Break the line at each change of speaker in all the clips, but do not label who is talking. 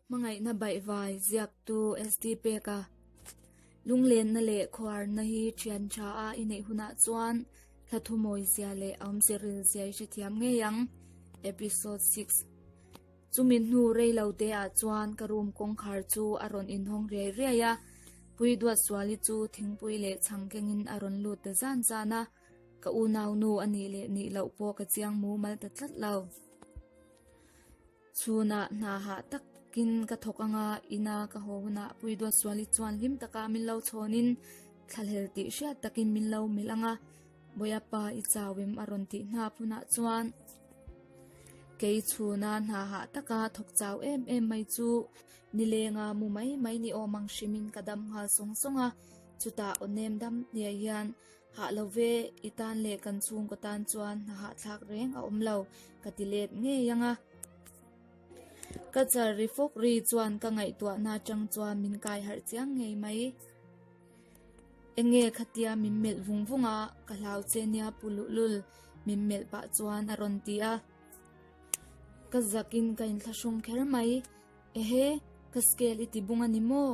Hmangaihna baihvai ziaktu ST Peka lunglenna leh khuarna hi thian tha a i neih hunah chuan thla thumawi zia leh awmze ril zia i hrethiam ngei ang. Episode 6 Chumi hnu rei lo te ah chuan ka room kawngkhar chu a rawn inhawng riai riai a, Pui Duatsuali chu thingpui leh chhang kengin a rawn lut ta zan zan a, ka unaunu a nih leh nih loh pawh ka chiang mumal ta tlat lo. Chhunah hna hah takin ka thawk anga ina ka haw hunah Pui Duatsuali chuan hlim taka min lo chhawnin thlahlel tih hriat takin min lo melh anga Bawiapa i chau em a rawn tih hnap hunah chuan kei chhuna hna hah taka thawk chau em em mai chu nilenga mu mai mai ni awm ang hrimin ka dam nghal sawng sawng a, chutah aw nem dam hniai hian Hah lo ve, i tan leh kan chhungkaw tan chuan hna hahthlak reng a awm lo, ka ti let ngei ang a. Ka char ri fawk ri chuan ka ngaihtuahna atang chuan min kai harh chiang ngei mai. Enge khatia min melh vung vung a, ka hlau che nia Pu Luhlul, min melh pah chuan a rawn ti a. Ka zakin ka inthlahrung kher mai. Ehe, ka scale i ti bung a ni maw?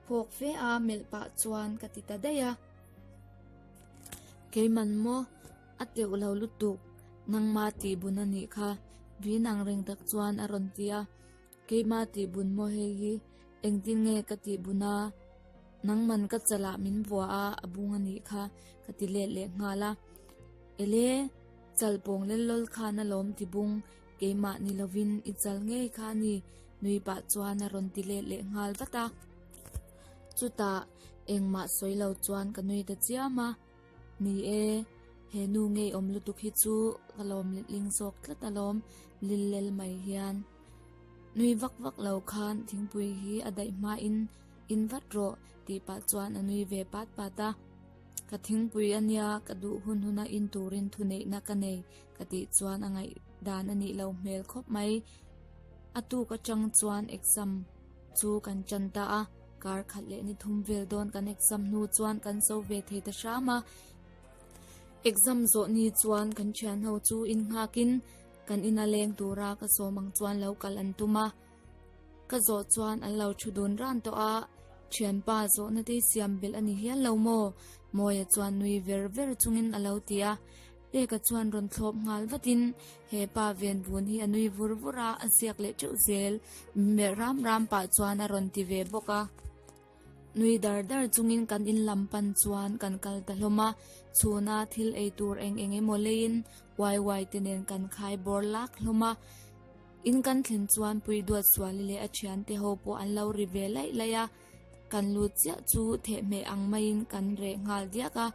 Phawk fe a melh pah chuan ka ti ta daih a. Keiman maw? A teuh lo lutuk, nangma tih bun a nih kha, vin ang reng tak chuan a rawn ti a. Keima tih bun maw hei hi? Engtin nge ka tih bun a? Nangman ka chalah min vua a, a bung a nih kha, ka ti let leh nghal a. Ele, chal pawng lel lawl khan alawm ti bung, Keimah ni lovin i chal ngei kha a ni, nui pah chuan a rawn ti let leh nghal vat a. Chutah engmah sawi lo chuan ka nui ta chiam a, Ni e, he nu ngei awm lutuk hi chu ka lawm letling zawk tlat alawm, lil lel mai hian. Nui vak vak lo khan thingpui hi a daih hmain in vat rawh tih pah chuan a nui ve pat pat a. Ka thingpui a nia, ka duh hun huna in turin thuneihna ka nei ka tih chuan a ngaih dan a nih lo hmel khawp mai. A tuk atang chuan exam chu kan tan ta a, kar khat leh ni thum vel dawn kan exam hnu chuan kan zo ve thei ta hram a. Exam zawh ni chuan kan thian ho chu in nghakin kan ina leng tura ka sawm ang chuan lo kal an tum a. Ka zawh chuan an lo thu dun ran tawh a, Thianpa zawhna te siam belh a ni hial lo maw? Mawia chuan nui ver ver chungin a lo ti a. Peka chuan rawn thlawp nghal vatin he pa ven vun hi a nui vur vur a, a ziak leh teuh zel. Melh ram ram pah chuan a rawn ti ve bawk a. Nui dar dar chungin kan in lam pan chuan kan kal ta hlawm a, chhuna thil ei tur eng eng emaw leiin uai uai te nen kan khai bawr lak hlawm a. In kan thlen chuan Pui Duatsuali leh a thiante ho pawh an lo ri ve laih laih a, kan lut chiah chu thehmeh ang maiin kan reh nghal diak a,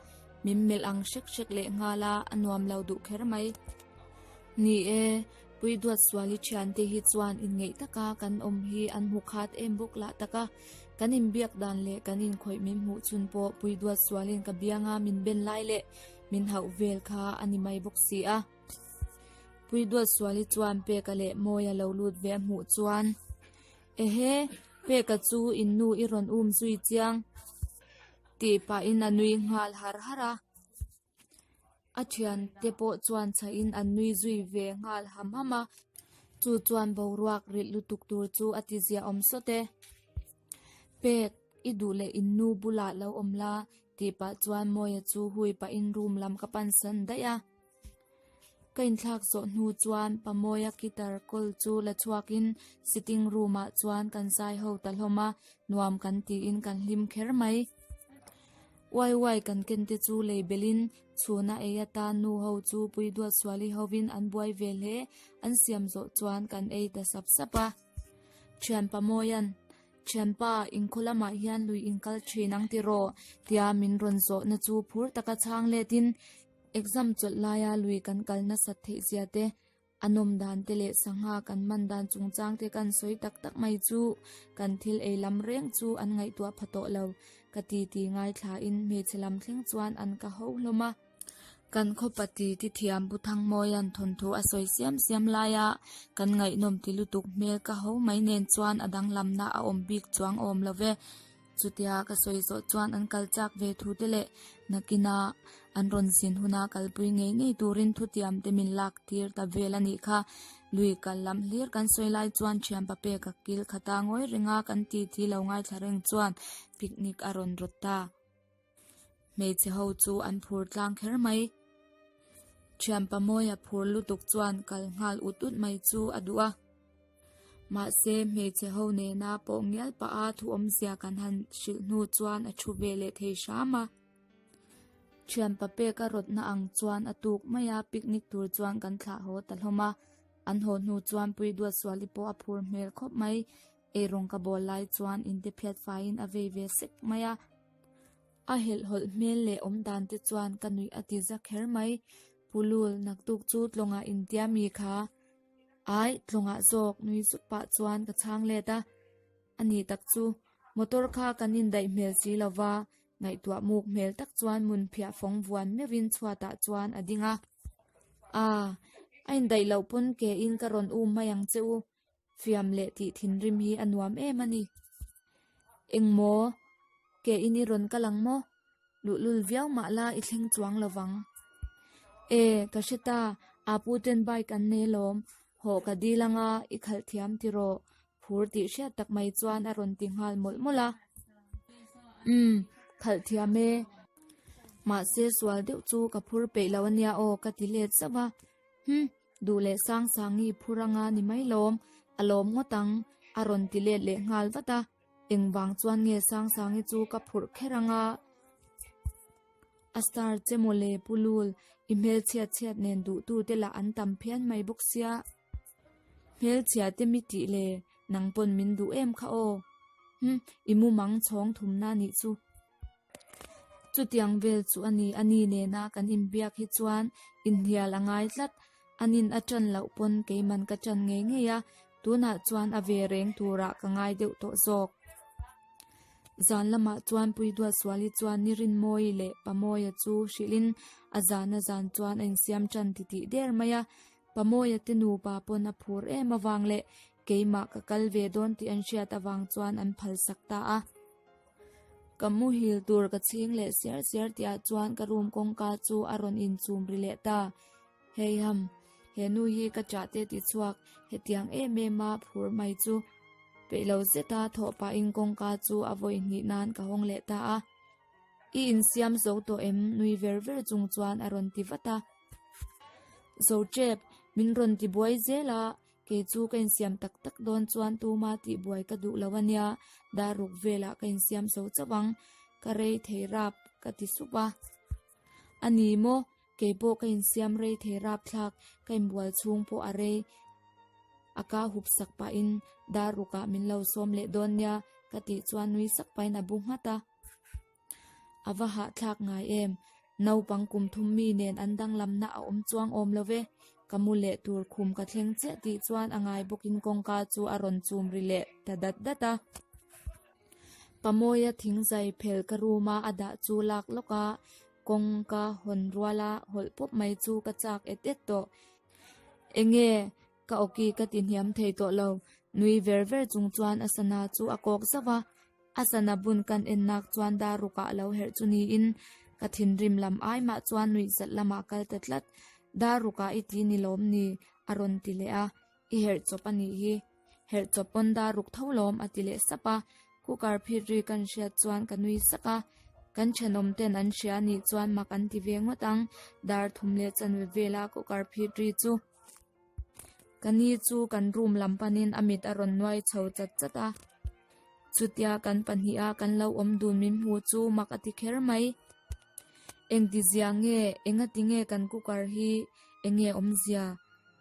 min melh ang hrek hrek leh nghal a, a nuam lo duh kher mai. Ni e, Pui Duatsuali thiante hi chuan inngeih taka kan awm hi an hmu khat em bawk lah tak a, kan inbiak dan leh kan inkhawih min hmuh chhun pawh Pui Duatsualin ka bianga min ben lai leh min hauh vel kha a ni mai bawk si a. Pui Duatsuali chuan Peka leh Mawia lo lut ve a hmuh chuan, Ehe, Peka chu in nu i rawn um zui chiang, tih pahin a nui nghal har har a. A thiante pawh chuan chhahin an nui zui ve nghal ham ham a, chu chuan boruak rilh lutuk tur chu a ti ziahawm sawt e. Pek, i duh leh in nu bulah lo awm la, tih pah chuan Mawia chu hui pahin room lam ka pansan daih a. Ka inthlak zawh hnu chuan Pamawia guitar kawl chu la chhuakin sitting room ah chuan kan zai ho ta hlawm a, nuam kan tiin kan hlim kher mai. Uai uai kan ken te chu lei belhin chhuna ei atan nu ho chu pui duat suali hovin an buai ve hle, an siam zawh chuan kan ei ta sap sap a. Thian Pamawia'n, Thianpa, inkhaw lamah hian lui inkal thin ang tiraw? tia min rawn zawhna chu phur taka chhang letin, Exam chawlh laia lui kan kal nasat theih zia te, a nawm dan te leh sangha kan man dan chungchang te kan sawi tak tak mai chu kan thil ei lam reng chu an ngaihtuah pha tawh lo. Ka ti ti ngaithlain hmeichhe lam thleng chuan an ka ho hlawm a. Kan khawpa ti ti thiam Pu Thangmawia'n thawnthu a sawi siam siam laia kan ngaihnawm ti lutuk hmel ka ho mai nen chuan a danglamna a awm bik chuang awm lo ve. Chutia ka sawi zawh chuan an kal chak ve thu te leh nakina an rawn zin huna kalpui ngei ngei turin thutiam te min lak tir ta vel a nih kha. Lui kal lam hlir kan sawi lai chuan thianpa peka kil khata ngawi renga kan titi lo ngaithla reng chuan picnic a rawn rawt ta. Hmeichhe ho chu an phur tlang kher mai. Thianpa Mawia phur lutuk chuan kal nghal ut ut mai chu a duh a. Mahse hmeichhe ho nena pawh ngial pah a thu awmzia kan han hrilh hnu chuan a thu ve leh thei hram a. Thianpa peka rawtna ang chuan a tuk mai a, picnic tur chuan kan thlah haw ta hlawm a. An haw hnu chuan Puiduatsuali pawh a phur hmel khawp mai. Eirawng ka bawl lai chuan inte phiat faiin a vei ve sek mai a. A helhhawlh hmel leh awm dan te chuan ka nuih a ti za kher mai. Pu Lul, naktuk chu tlawngah intia mi kha? Ai, tlawngah zawk, nui zuk pah chuan ka chhang let a. A ni tak chu, motor kha kan indaih hmel si lo va, ngaihtuah muk hmel tak chuan mun phiah fawng vuan meuhin chhuatah chuan a ding a. Aa, a indaih loh pawn ke in ka rawn um mai ang che u, Fiam leh tih thinrim hi a nuam em a ni. Engmaw? Ke in i rawn kal ang maw? Luhlul viau mah la i thleng chuang lo vang. E, ka hre ta, Apu ten bike an nei lawm, hawh ka dil anga i khalh thiam tiraw, phur tih hriat tak mai chuan a rawn ti nghal mawlh mawlh a. Umm, khalh thiam e. Mahse sual deuh chu ka phur peih lo ania aw ka ti let zauh a. Hum, duh leh sang sangi phur anga ni mai lawm, a lawm ngawt ang, a rawn ti let leh nghal vat a, engvang chuan nge sang sangi chu ka phurh kher anga? A star che mawle Pu Lul, i hmelchhiat chhiat nen duhtu te lah an tam phian mai bawk sia. Hmelchhia te mi tih le, nang pawn min duh em kha aw. Hum, i mumang chhawng thumna nih chu. Chutiang vel chu a ni, a ni nena kan inbiak hi chuan inhnial a ngai tlat. A nin a ṭan loh pawn keiman ka ṭan ngei ngei a, tunah chuan a ve reng turah ka ngai deuh tawh zawk. Zan lamah chuan Puiduatsuali chuan ni Rinmawi leh Pamawia chu hrilhin a zana zan chuan a insiam ṭan titih der mai a, Pamawia te nupa pawn a phur em avang leh keimah ka kal ve dawn tih an hriat avang chuan an phalsak ta a. Ka muhil tur ka chhing leh siar siar tihah chuan ka room kawngka chu a rawn inchum ri leh ta. Heiham, he nu hi ka chah te ti chhuak, hetiang em em a phur mai chu. Peih lo zeta thawh pahin kawngka chu a vawi hnih nan ka hawng leh ta a. I insiam zo tawh em? nui ver ver chung chuan a rawn ti vat a. Zo tep, min rawn ti buai zel a, Kei chu ka insiam tak tak dawn chuan tuma tihbuai ka duh lo a nia, dar ruk velah ka insiam zo chauh ang, ka rei thei rap ka ti sup a. A ni maw, kei pawh ka insiam rei thei rap thlak, ka inbual chhung pawh a rei. A ka hup sak pahin dar rukah min lo sawm leh dawn nia ka tih chuan nui sak pahin a bu nghat a. A va hahthlak ngai em? Naupang kum thum mi nen an danglamna a awm chuang awm lo ve. Ka mu leh tur khum ka thleng chiah tih chuan a ngai bawkin kawngka chu a rawn chum ri leh ta dat dat a. Pamawia thingzai phel ka room a a dah chu lak lawk a, kawngka hawn ruala hawlh pawp mai chu ka chak et et tawh. Enge? Ka awki ka ti hniam thei tawh lo. Nui ver ver chung chuan a sana chu a kawk zauh a. A sana bun kan en nak chuan dar rukah a lo herh chu niin ka thinrim lam ai mah chuan nuihzat lamah kal ta tlat. Dar rukah i ti ni lawm ni? a rawn ti leh a. I herh chawp a nih hi. Herh chawp pawn dar ruk tho lawm a ti leh sap a. Cooker phit ri kan hriat chuan ka nui sak a. Kan thenawm ten an hria nih chuan mak an ti ve ngawt ang. Dar thum leh chanve vela cooker phit ri chu. Ka ni chu kan room lam panin a mit a rawn nuai chho chat chat a. Chutia kan pahniha kan lo awm dun min hmu chu mak a ti kher mai. Engtizia nge, engati nge kan cooker hi enge awmzia?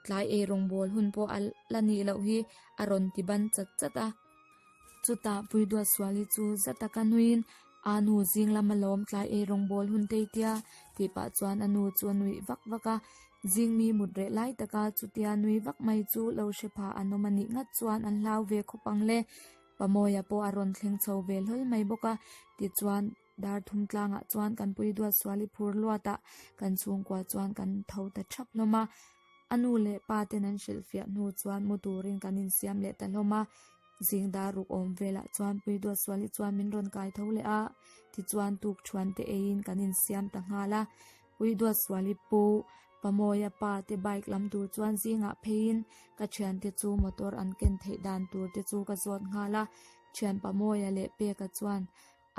Tlai ei rawngbâwl hun pawh a la nih loh hi a rawn ti ban chat chat a. Chutah Puiduatsuali chu za taka nuiin A nu zing lama lawm tlai ei rawngbâwl hun tei tia tih pah chuan a nu chu a nuih vak vak a. Zing mi mut reh lai taka chutia nui vak mai chu lo hre pha an awm a nih ngat chuan an hlau ve khawp ang le. Pamawia pawh a rawn thleng chho ve hlawl mai bawk a, tichuan dar thum tlangah chuan kan pui duat suali phur luatah kan chhungkua chuan kan tho ta thap hlawm a. A nu leh pa ten an hrilhfiah hnu chuan mu turin kan insiam leh ta hlawm a. Zing dar ruk awm velah chuan pui duat suali chuan min rawn kai tho leh a, tichuan tuk thuan te eiin kan insiam ta nghal a. Pui duat suali pu. Pamawia pa te bike lam tur chuan zingah pheiin ka thiante chu motor an ken theih dan tur te chu ka zawt nghal a, thian Pamawia leh Peka chuan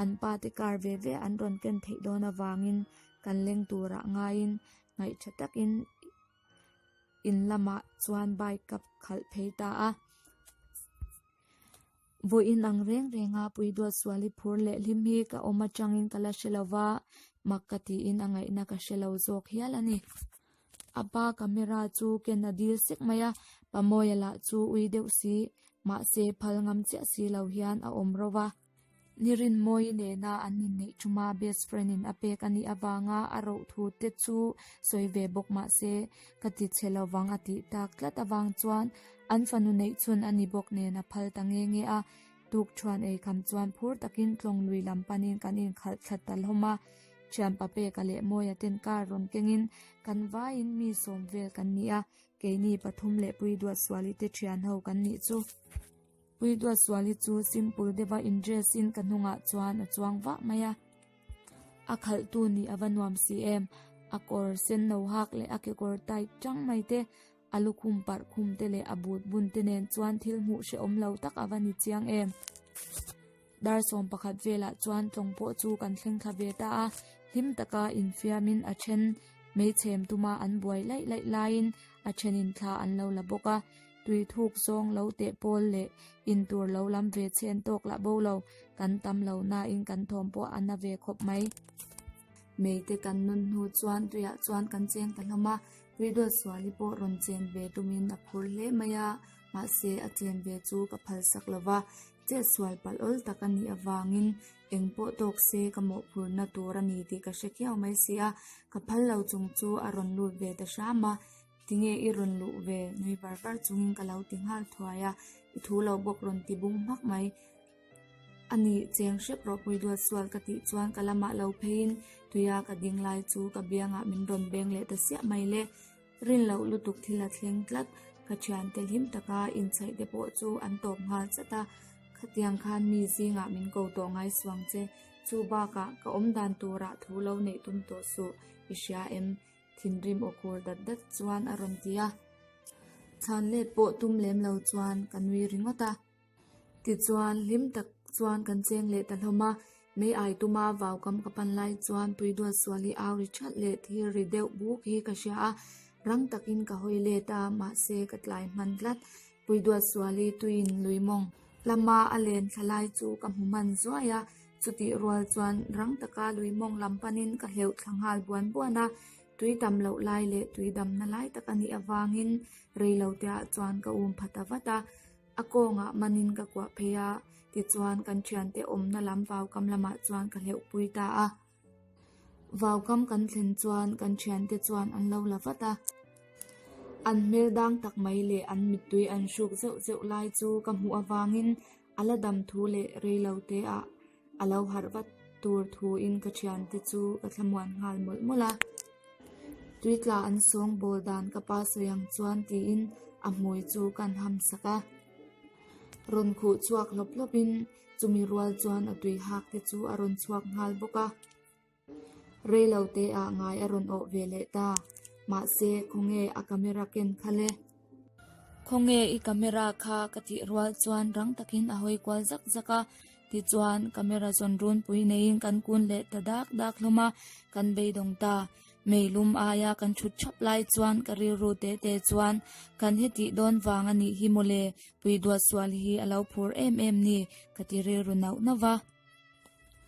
an pa te car ve ve an rawn ken theih dawn avangin kan leng turah ngaiin ngaihtha takin in lamah chuan bike ka khalh phei ta a. Vawiin ang reng renga Puiduat suali phur leh hlim hi ka awm atangin ka la hre lo va, mak ka tiin a ngaihna ka hre lo zawk hial a ni. A pa camera chu ken a dil sek mai a, Pamawia lah chu ui deuh si, mahse phal ngam chiah si lo hian a awm ro va. Ni Rinmawii nena an inneih thuma best friend in a pek a nih avanga a roh thu te chu sawi ve bawk mah se ka ti chhe lovang a tih tak tlat avang chuan an fanu neih chhun a ni bawk nen a phal ta nge nge a, tukṭhuan ei kham chuan phur takin tlawng lui lam panin kan inkhalh thla ta hlawm a, ṭhianpa Peka leh Mawia ten car rawn kengin kan vaiin mi sawm vel kan ni a, keini pathum leh Puiduatsuali te ṭhian ho kan nih chu. Puiduatsuali chu simple deuha in dress in ka hnungah chuan a chuang vah mai a. A khalhtu nih a va nuam si em? A kawr sen no hak leh a kekawr tight tang mai te, a lukhum parh khum te leh a but bun te nen chuan thil hmuh hrehawm lo tak a va ni chiang em? Dar 11 velah chuan tlawng pawh chu kan thleng thla ve ta a, hlim taka infiamin a then meichhem tuma an buai laih laih laiin a thenin thla an lo la bawk a, tui thuk zawng lo teh pawl leh intur lo lam ve chhen tawk lah bo lo, kan tam lo nain kan thawm pawh a na ve khawp mai. Meite kan nun hnu chuan tuiah chuan kan cheng ta hlawm a, Tuidawt suali pawh rawn chen ve tumin a phur hle mai a, mahse a chen ve chu ka phalsak lo va, Chet sual palh awl tak a nih avangin eng pawh tawk se ka mawhphurhna tur a ni tih ka hre khiau mai si a, ka phal lo chung chu a rawn lut ve ta hram a, tinge i rawn luh ve nui var var chungin ka lo ti nghal thuai a, i thu lo bawk rawn ti bung hmak mai. A nih cheng hrep rawh pui duat sual ka tih chuan ka lamah lo pheiin tuia ka ding lai chu ka biangah min rawn beng leh ta siah mai le. Rin loh lutuk thil a thleng tlat, ka thiante hlim taka inchhaih te pawh chu an tawp nghal chat a, khatiang khan mi zingah min ko tawh ngai suang che, chu bakah ka awm dan turah thu lo neih tum tawh suh, i hria em? Thinrim aw khur dat dat chuan a rawn ti a, chhan let pawh tum lem lo chuan ka nui ringawt a. Tichuan, hlim tak chuan kan cheng leh ta hlawm a, mei ai tuma vau kam ka pan lai chuan Tuiduat sual hi au ri that leh thil ri deuh buk hi ka hria a, rang takin ka hawi let a, mahse ka tlai hman tlat. Puiduat sual hi tuiin lui mawng lama a len thla lai chu ka hmu hman zuai a, chutih rual chuan rang taka lui mawng lam panin ka hleuh thla nghal buan buan a, tui tam loh lai leh tui damna lai tak a nih avangin reiloteah chuan ka um pha ta vat a. A kawngah manin ka kuah phei a, tichuan kan thiante awmna lam vaukam lamah chuan ka hleuhpui ta a. Vaukam kan thlen chuan kan thiante chuan an lo la vat a. An hmel dang tak mai leh an mittui an hruk zeuh zeuh lai chu ka hmuh avangin a la dam thu leh reilo te ah a lo harh vat tur thuin ka thiante chu ka thlamuan nghal mawlh mawlh a. Tuitla an sawng bawl dan ka pa sawi ang chuan tiin a hmui chu kan ham sak a. Rawn khuh chhuak hlawp hlawpin chumi rual chuan a tui hak te chu a rawn chhuak nghal bawk a. Reilo te ah ngai a rawn awh ve leh ta. Mahse, khawnge a camera ken kha le? Khawnge i camera kha ka tih rual chuan rang takin a hawi kual zak zak a, tichuan camera zawn runpui neiin kan kun leh ta dak dak hlawm a, kan beidawng ta. Meilum aia kan thut thap lai chuan ka rilru te te chuan kan hetih dawn vang a nih hi mawle, Puiduat sual hi a lo phur em em ni ka ti rilru nauh nauh va.